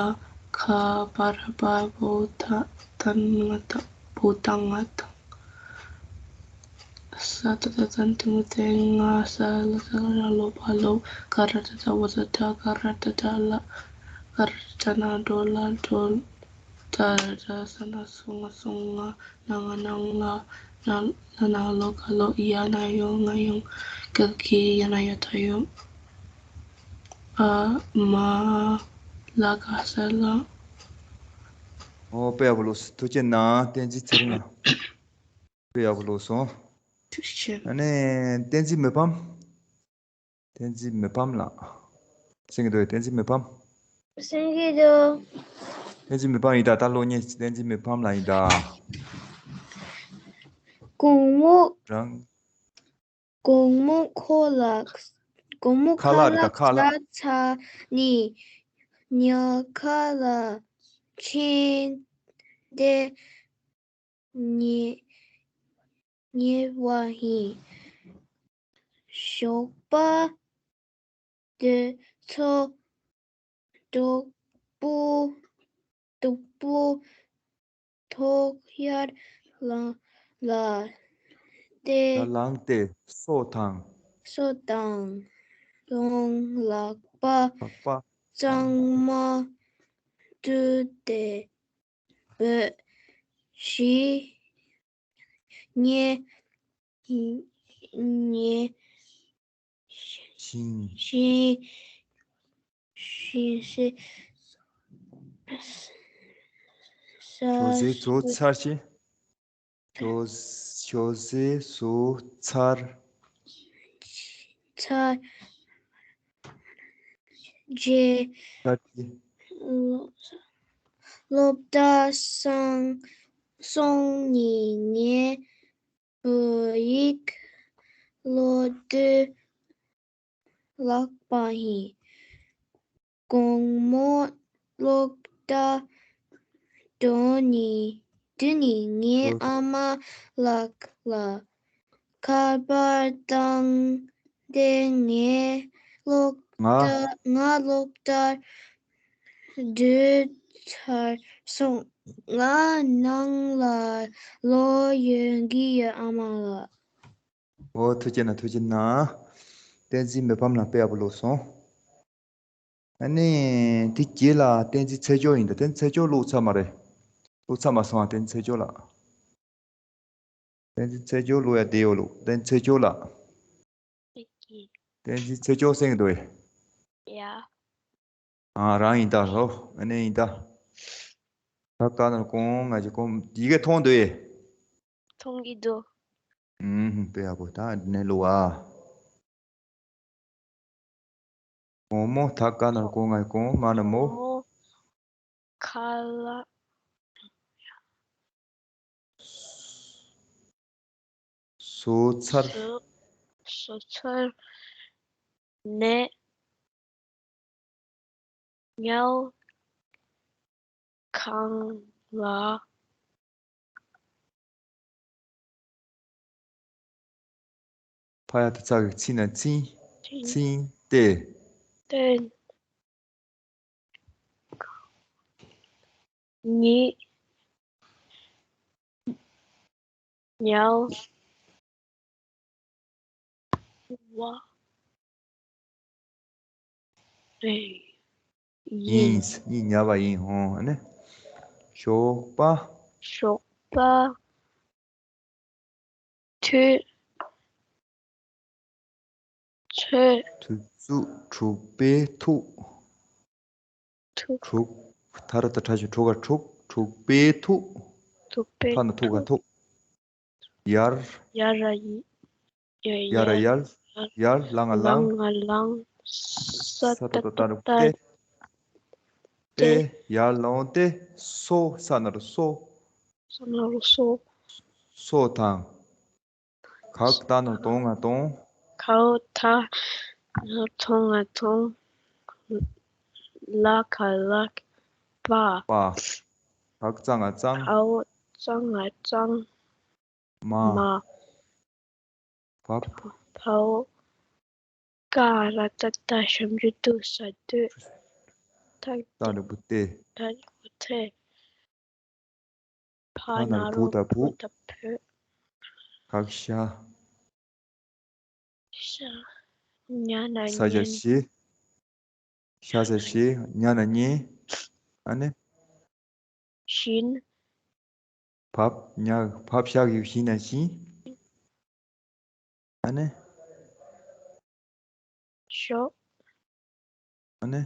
ལ། ཁ་པ་ར་བ་བོ་ད་ཏན་ང་ད་བོ་ད་ང་དང་། ས་ད་བཏགས་སྲ་འགྲེང་བུ་སྲེང་། ང་། ས་ལ་ས་ག་ར་སློ་བ་སློབ། ག་ར་བཏགས་སྒྲ་འོ་ད་གྲགས། ག་ར་བཏགས་སྒྲ་སྒྲ་ལ། ག་ར་བཏགས་སྒྲ་སྒྲ་ན་སྒྲོ་ལ་སྒྲོལ། ད་ར་བཏགས་སྒྲ་སོ་ན་སྲོ། ང་སྲོང་། ང་། ན་ང་སྣང་། ལ་ན་ལ་ན་ག་སློབ། ག་ལོ་ཡ་ན་ཡོང་། ང་ཡོང་། ག་གི་ཡ་ན་ཡོད་ད་ཡོད། ཨ་མ་ལ་ག་ས་ལ། ཨོ་དཔེ་ཡག་པོ་ལོས། ཐུགས་རྗེ་གནང་། བསྟན་འཛིན་ཚེ་རིང་ལགས། དཔེ་ཡག་པོ་ལོས་སོང་། ཐུགས་རྗེ་ཆེ། ཨ་ནི་བསྟན་འཛིན་མི་ཕམ། བསྟན་འཛིན་མི་ཕམ་ལགས། གསན་གྱི་འདུག་བསྟན་འཛིན་མི་ཕམ། གསན་གྱི་འདུག་བསྟན་འཛིན་མི་ཕམ་ཡིན་ད། ད་སློབ་གཉེར་བསྟན་འཛིན་མི་ཕམ་ལགས་ཡིན་ད། དགོང་མོ། རང་། དགོང་མོ་ཁ་ལག་ཁ་ལག་རེད་ད། ཁ་ལག་ཟ་ཚར་ནས་ཉལ་ཁང་ལ་ཕྱིན་ཏེ་ཉལ་ཉལ་བ་ཡིན། ཞོགས་པ་དུས་ཚོད་དྲུག་པོ་དྲུག་པོ་ཐོག་ཡར་ལངས་ལ་ཏེ། ལངས་ཏེ་སོ་དང་། སོ་དང་རོང་ལག་པ་ལག་པ་གཙང་མ་བཀྲུས་ཏེ་བོད་ཞིག་ཉེ་ཉེ་ཤིང་ཤིང་ཤིང་ཤིང་ཞོགས་ཟས་བཟོ་ཚར་ཞིང་། ཞོགས་ཞོགས་ཟས་བཟོ་ཚར་ཚར་རྗེས་ཚར་རྗེས། སློབ་གྲྭ་སོང་སོང་ནས་ངས་བོད་ཡིག་སློབ་དུས་བཀླགས་པ་ཡིན། དགོང་མོ་སློབ་གྲྭ་འགྲོ་ནས་འགྲོ་ནས་ངའི་ཨ་མ་ལགས་ལ་ཁ་པར་བཏང་སྟེ་ངས་སློབ་ང་གྲྭ་ང་སློབ་གྲྭར་འགྲོ་ཚར་སོང་། ང་ནང་ལ་ལོག་ཡོང་གི་ཡོད། ཨ་མ་ལགས། ཨོ་ཐུགས་རྗེ་གནང་། ཐུགས་རྗེ་གནང་། བསྟན་འཛིན་མི་ཕམ་ལགས་དཔེ་ཡག་པོ་ཀློག་སོང་། ཨ་ནི་དེ་རྗེས་ལ་བསྟན་འཛིན་ཚེ་མཆོག་ཡིན་ད། བསྟན་འཛིན་ཚེ་མཆོག་ཀློག་ཚར་མ་རེད། ཀློག་ཚར་མ་སོང་ཨ། བསྟན་འཛིན་ཚེ་མཆོག་ལགས། བསྟན་འཛིན་ཚེ་མཆོག་ཀློག་ཡ་བསྡད་ཡོད་ལོ། བསྟན་འཛིན་ཚེ་མཆོག་ལགས། བསྟན་འཛིན་ཚེ་མཆོག་གསན་གྱི་འདུག་ཨེ། ཡ། ཨ་རང་ཡིན་ད་ལོ། ཨ་ནི་ཡིན་ད། ད་ག་ནར་གོང་ང་ཅི་གོང་ཡི་གེ་མཐོང་འདུག་ཨེ། མཐོང་གི་འདུག་ཨུམ་དཔེ་ཡག་པོ། ད་ནས་ལོ་ཨ། དགོང་མོ་ད་ག་ནར་གོང་ང་གོང་མ་ན་མོ། ཁ་ལག་བཟོ་ཚར། བཟོ་བཟོ་ཚར་ནས་ཉལ་ཁང་ལ། ཕ་ཡ་ད་ཚ་གི་ཚི་ན་ཚིན། ཚིན། ཚིན་ཏེ། ཏེ། ཉི། ཉལ་བ་རེད། ཡིན། ཡིན། ཡིན་ཉལ་བ་ཡིན། ཧོ་ཨ་ནི། ཞོགས་པ། ཞོགས་པ། དུས་ཚོད། དུས་ཚོད་དྲུག་པའི་ཐུག་ཐུག་དྲུག་ཐ་ར་ཏ་ཁྲ་ཞབས་ཀྱུ་དྲུག་ག་དྲུག་དྲུག་པའི་ཐུག་དྲུག་པའི་ཐ་ན་ཐུག་ག་ཐུག་ཡར། ཡར་ར་ཡི། ཡ་ཡར་ར་ཡར། ཡར་ལ་ང་ལ་ལང་། ང་ལང་། ས་ས་ཏ་ཏ་ཏ་ཏ་རུ་ཏ་ཏེ། ཏེ། ཡར་ལོང་སྟེ་སོ། ས་ན་རུ་སོ། ས་ན་རུ་སོ། སོ་དང་། ག་ད་ན་དོང་ང་དོང་། ཁའོ་ཐ། ཐོ་ང་ཐོང་། ལ་ག་ལག་པ། པ། བ་ག་ཙ་ང་གཙང་། བའོ་ཙ་ང་གཙང་། མ། མ། བ། བའོ། ཀ་ར་ཏ་ཏ་ཞབས་ཀྱུ་ཏུ་ས་དུ། ཐ། ཏ་འགྲེང་བུ་ཏེ། ཏ་འགྲེང་བུ་ཏེ། ཕ་ཕ་ན་ན་རོ་བུ་ད་བུ། བུ་ད་བུ། ག་གི་ཤ། ཤ། ཉ་ན་ཉན། ས་ཞ་ཞི། ཤ་ས་ཞི། ཉ་ན་ཉན། ཨ་ནི། བཞིན། བབ། ཉ། བབ་ཞ་གི་བཞིན་ན་བཞིན། ཨ་ནི། ཞོ། ཨ་ནི།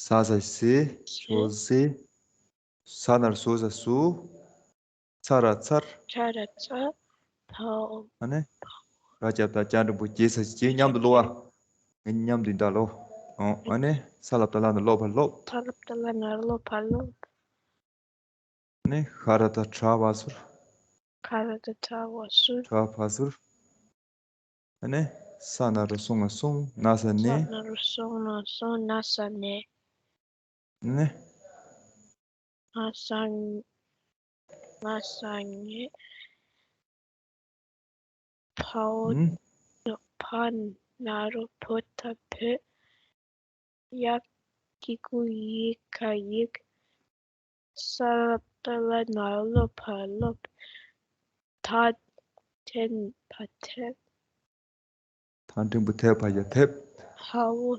ས་ས་སི། ཞོ་སི། ས་ན་རོ་སོ་ས་སུ། ཚ་ར་ཚར། ཚ་ར་ཚ། ཕའོ། ཨ་ནི། ར་ཅ་བཏགས་རྐྱ་འགྲེང་བུ་རྐྱེ་ས་ཞི། རྐྱེ་མཉམ་དུ་ཀློག་ཨ། ངས་མཉམ་དུ་ཡིན་ད་ཀློག་ཨོ། ཨ་ནི། ས་ལ་བཏགས་སླ་ན་སློ་ཕ་སློབ། ས་ལ་བཏགས་སླ་ན་སློ་ཕ་སློབ། ཨ་ནི། ཤ་ར་བཏགས་ཤྲ་བ་ཟུར། ཤ་ར་བཏགས་ཤྲ་བ་ཟུར། ཤྲ་བ་ཟུར། ཨ་ནི། ས་ན་རོ་སོ་ང་སོང་། ན་ས་ནས། ས་ན་རོ་སོ་ང་སོང་། ན་ས་ནས། ཨ་ནི། ང་ས་ང་ས་ངེ། ཕའོ། ཨུམ། ཕ་ན་རོ་བོ་ད་བོད། ཡ་གི་གུ་ཡི་ག་ཡིག་ས་ལ་བཏགས་སླ་ན་རོ་སློ་ཕ་སློབ། ཐ་ཐེན་ཕ་ཐེབ། ཐ་འགྲེང་བུ་ཐེ་བ་ཡ་ཐེབ། ཧའོ།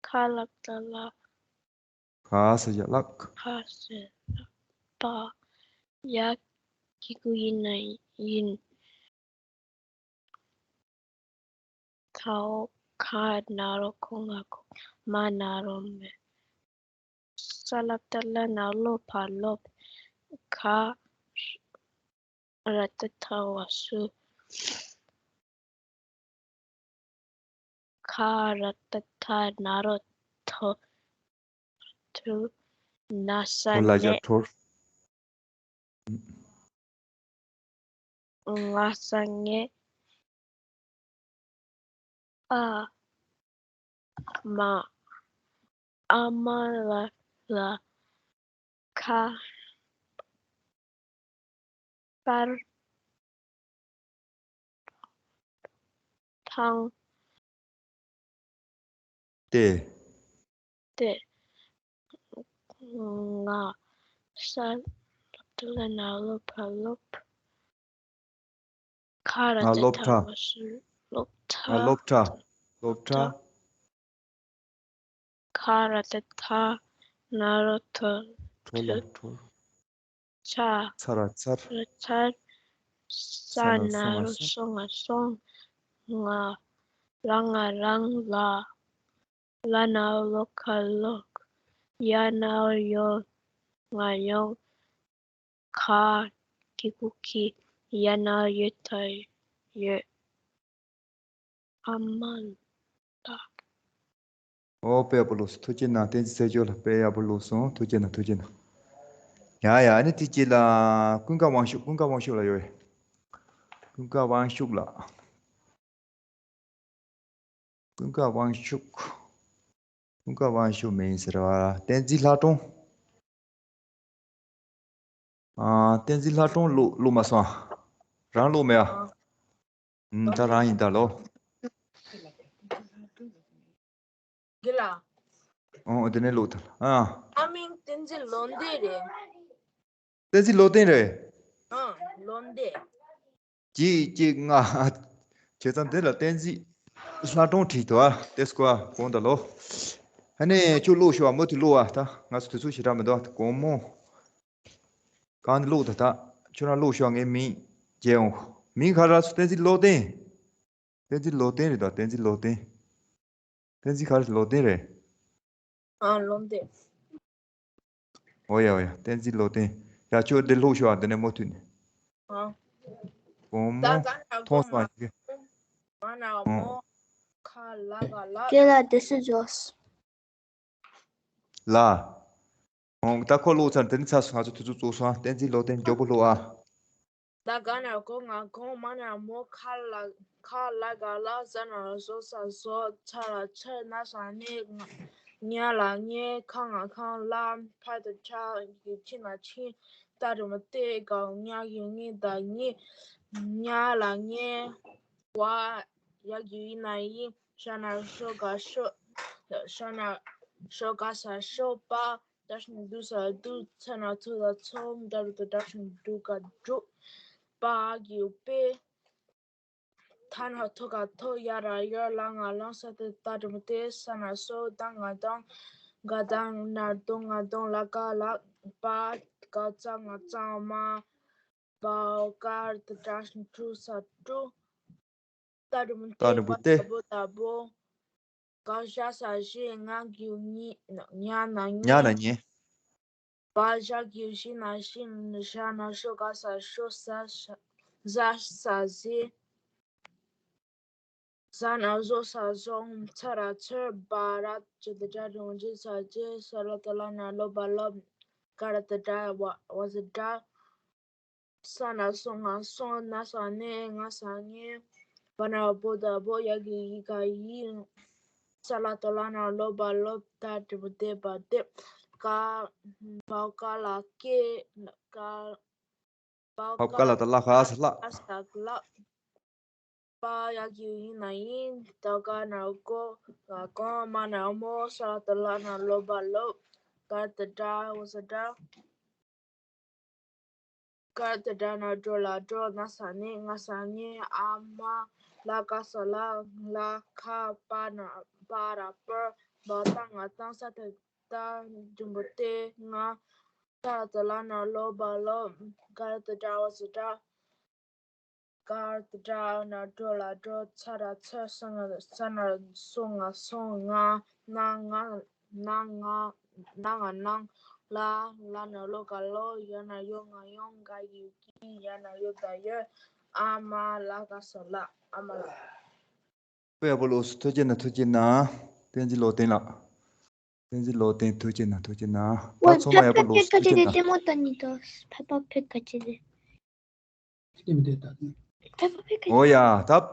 ཁ་ལ་བཏགས་སླ། ག་ས་ཡ་ལགས། ག་ས་ཡ་ལགས་པ། ཡ་གི་གུ་ཡི་ན་ཡིན། ཐའོ། ཁ་ན་རོ་ཁོ་ང་ཁོ། མ་ན་རོ་མེ། ས་ལ་བཏགས་སླ་ན་སློ་ཕ་སློབ། ཁ་ར་བཏགས་ཐ་བ་སུ། ཁ་ར་བཏགས་ཐ་ན་རོ་ཐོ། ཐུ། ན་ས་ཁོ་ལ་ཡ་ནས། ཐོར། ང་ས་ངེ། ཨ་མ། ཨ་མ་ལ་ལ། ཁ་པར་ཐང་། ཏེ། ཏེ། ང་ས་ལ་བཏགས་སླ་ན་སློ་ཕ་སློབ། ཁ་ར་ང་བཏགས་སློབ་ཐ་གྲྭ། བ་སུ་སློབ་ང་གྲྭ། སློབ་གྲྭ། སློབ་གྲྭ། ཁ་ར་བཏགས་ཁྲ་ན་རོ་ཁྲོ། ཁྲོ་ལ་ཁྲོ། ཚ། ཚ་ར་ཚར། ར་ཚར། ས་ས་ན་ན་སོ་ང་སོ། སོ་ང་སོང་། ང་། ར་ང་རང་། ལ། ལ་ན་ལོ་ཁ་ལོག་ཡ་ན་ཡོ་ང་ཡོང་། ག་གི་གུ་གི། ཡ་ན་ཡོད་ད་ཡོད། ཨ་མ་ལགས། ཨོ་དཔེ་ཡག་པོ་ཀློག་སོང་། ཐུགས་རྗེ་གནང་། བསྟན་འཛིན་ཚེ་མཆོག་ལགས། དཔེ་ཡག་པོ་ཀློག་སོང་། ཐུགས་རྗེ་གནང་། ཐུགས་རྗེ་གནང་། ཡ་ཡ། ཨ་ནི་དེ་རྗེས་ལ་ཀུན་དགའ་དབང་ཕྱུག་ཀུན་དགའ་དབང་ཕྱུག་ལགས་ཡོད། ཀུན་དགའ་དབང་ཕྱུག་ལགས། ཀུན་དགའ་དབང་ཕྱུག་ཀུན་དགའ་དབང་ཕྱུག་མིན་ཟེར་བ། བསྟན་འཛིན་ལྷ་སྒྲོན། ཨ། བསྟན་འཛིན་ལྷ་སྒྲོན་ཀློག་ཀློག་མ་སོང་ཨ། རང་ཀློག་མེད་ཨ། ཨ། ཨུམ། ད་རང་ཡིན་ད་ལོ། དགེ་ལགས། ཨོ་དེ་ནས་ཀློག་ད་ཨ། ཨ་མིང་བསྟན་འཛིན་བློ་ལྡན་རེད། བསྟན་འཛིན་བློ་ལྡན་རེད། ཨ། བློ་ལྡན། གཅིག་གཅིག་ལྔ། བྱས་ཙང་འདི་ལ་བསྟན་འཛིན་ལྷ་སྒྲོན་བྲིས་འདུག་ཨ། དེ་སྐོར་དགོངས་དག་ལོ། ཨ་ནི་ཁྱོད་ཀློག་ཤོག་ཨ། མུ་མཐུད་ཀློག་ཨ། ད་ང་ཚོ་དུས་ཚོད་ཞེ་དྲག་མི་འདུག་ཨ། དགོང་མོ། གང་འདི་ཀློག་ད་ད། ཁྱོད་རང་ཀློག་ཤོག་ཨ། ངས་མིང་བརྗེ་འོང་། མིང་ག་རེ་ར་སོང་། བསྟན་འཛིན་བློ་ལྡན། བསྟན་འཛིན་བློ་ལྡན་རེད་ད། བསྟན་འཛིན་བློ་ལྡན། བསྟན་འཛིན་ག་རེ། བློ་ལྡན་རེད། ཨ། བློ་ལྡན། འོ་ཡ་འོ་ཡ། བསྟན་འཛིན་བློ་ལྡན། ཡ་ཁྱོད་འདི་ཀློག་ཤོག་ཨ། འདི་ནས་མུ་མཐུད་ནས། ཨ། དགོང་མོ་ད་ག་ན་མཐོང་སོང་ཨ། ང་ན་ཨོ། མོ་ཁ་ལ་ག་ལ། དེ་ལ་དེ་སུ་འཇོག་ལ། ཨོ་ད་ཁོ་ཀློག་ཚར། འདི་ནས་ཚར་སོང་། ང་ཚོ་དུས་ཚོད་རྫོགས་སོང་ཨ། བསྟན་འཛིན་བློ་ལྡན་མགྱོགས་པོ་ཀློག་ཨ། ད་ག་ན་གོ་ང་གོང་། མ་ན་མོ། ཁ་ལ་ཁ་ལ་ག་ལ། ཟ་ན་ཟོ་ས་ཟོ། ཚ་ལ་ཚར། ན་ས་ནས། ང་ཉ་ལ་ཉེ། ཁ་ང་ཁང་ལ། ཕ་ད་ཕྲ། ཡ་གི་ཕྱི་ན་ཕྱིན། ཏ་དྲུ་མ་ཏེ། ག་ཉ་གི་ཉི་ད་ཉི། ཉ་ལ་ཉེ། བ་ཡ་གི་ཡི་ན་ཡི། ཤ་ན་ཤོ་ག་ཤོ། ཤ་ན་ཤོ་ག་ས་ཤོ། པ་ད་ཤིན་དུ་ས་དུ། ཚ་ན་ཚོ་ད་ཚོ། ད་རུ་ད་ད་ཤིན་དུ་ག་དྲུ། པ་གི་པེ། ཐ་ན་ཐོ་ག་ཐོ། ཡ་ར་ཡོ། ལ་ང་ལོང་། ས་ཏེ་ཏ་དྲུ་མ་ཏེ། ས་ན་སོ། ད་ང་དང་། ག་ད་ན་དོ་ང་དོང་། ལ་ག་ལ། པ་ག་ཙ་ང་ཙང་། མ་བ་ག་ད་ད་ཤིན་དྲུ་ས་དྲུ། ཏ་དྲུ་མ་ཏ་ཏེ། དྲུ་མ་པ་ཏེ། ད་བོ་ད་བོ། ག་ཞ་ས་ཞེ། ང་གི་ཉི་ཉ་ན་ཉེ། ཉ་ན་ཉེ། བ་ཞ་གི་ཞི་ན་ཞིན། ཞ་ན་ཤོ་ག་ས་ཤོ། ཟ་ས་ཟ་ས་ཟེ། ཟ་ན་ཟོ་ས་ཟོང་། ཚ་ར་ཚར། བ་ར་ཇི་ད་དྲ་རུང་ཇི་ས་ཇེ། ས་ལ་ཏ་ལ་ན་ལོ་བ་ལོབ། ག་ར་ཏ་དྲ་བ་བ་ཟ་དྲ། ས་ན་སོ་ང་སོང་། ན་ས་ནས། ང་ས་ངེ། བ་ན་བོ་ད་བོ། ཡ་གི་ཡི་ག་ཡི། ས་ལ་ཏ་ལ་ན་ལོ་བ་ལོབ། ད་དྲུ་བོ་དེ་བ་དེབ། ཀ་བ་ཀ་ལ་ཀེ། ཀ་བ་བ་ཀ་ལ་ཏ་ལ་ཁ་ས་ལ། ཨ་ས་ལ། པ་ཡ་གི་ཡི་ན་ཡིན། ད་ག་ན་གོ། ག་གོང་། མ་ན་མོ། ས་ལ་ཏ་ལ་ན་ལོ་བ་ལོབ། ག་ཏ་དྲ་བོ་ཟ་དྲ། ག་ཏ་དྲ་ན་དྲོ་ལ་དྲོ། ན་ས་ནས། ང་ས་ངེ། ཨ་མ་ལ་ག་ས་ལ། ལ་ཁ་པ་ན་པ་ར་པར། བ་ཏ་ང་ཏང་། ས་ཏ་ཏ་འགྲེང་བུ་ཏེ། ང་། ས་ལ་ཏ་ལ་ན་ལོ་བ་ལོ། ག་ར་ཏ་དྲ་བ་ཟ་དྲ། ག་ར་ཏ་དྲ་ན་དྲོ་ལ་དྲོ། ཚ་ར་ཚར། ས་ང་ས་ན་སོ་ང་སོང་། ང་ན་ང་ན་ང་ན་ང་ནང་། ལ་ལ་ན་ལོ་ག་ལོ། ཡ་ན་ཡོ་ང་ཡོང་། ག་གི་གི། ཡ་ན་ཡོ་ད་ཡོད། ཨ་མ་ལ་ག་ས་ལ། ཨ་མ་ལགས། དཔེ་ཡག་པོ་ལོས། ཐུགས་རྗེ་གནང་། ཐུགས་རྗེ་གནང་། བསྟན་འཛིན་བློ་བརྟན་ལགས། བསྟན་འཛིན་བློ་བརྟན། ཐུགས་རྗེ་གནང་། ཐུགས་རྗེ་གནང་། ད་ཚང་མ་ཡག་པོ་ལོས། ཐུགས་རྗེ་གནང་། ཕེབས་ཀ་ཅི་རེད། ལྟད་མོ་ལྟ་ནི་དོ། ཕེབས་པ་ཕེབས་ཀ་ཅི་རེད། ཕེབས་པ་ཕེབས་ཀ་ཅི། ཨོ་ཡ། ད།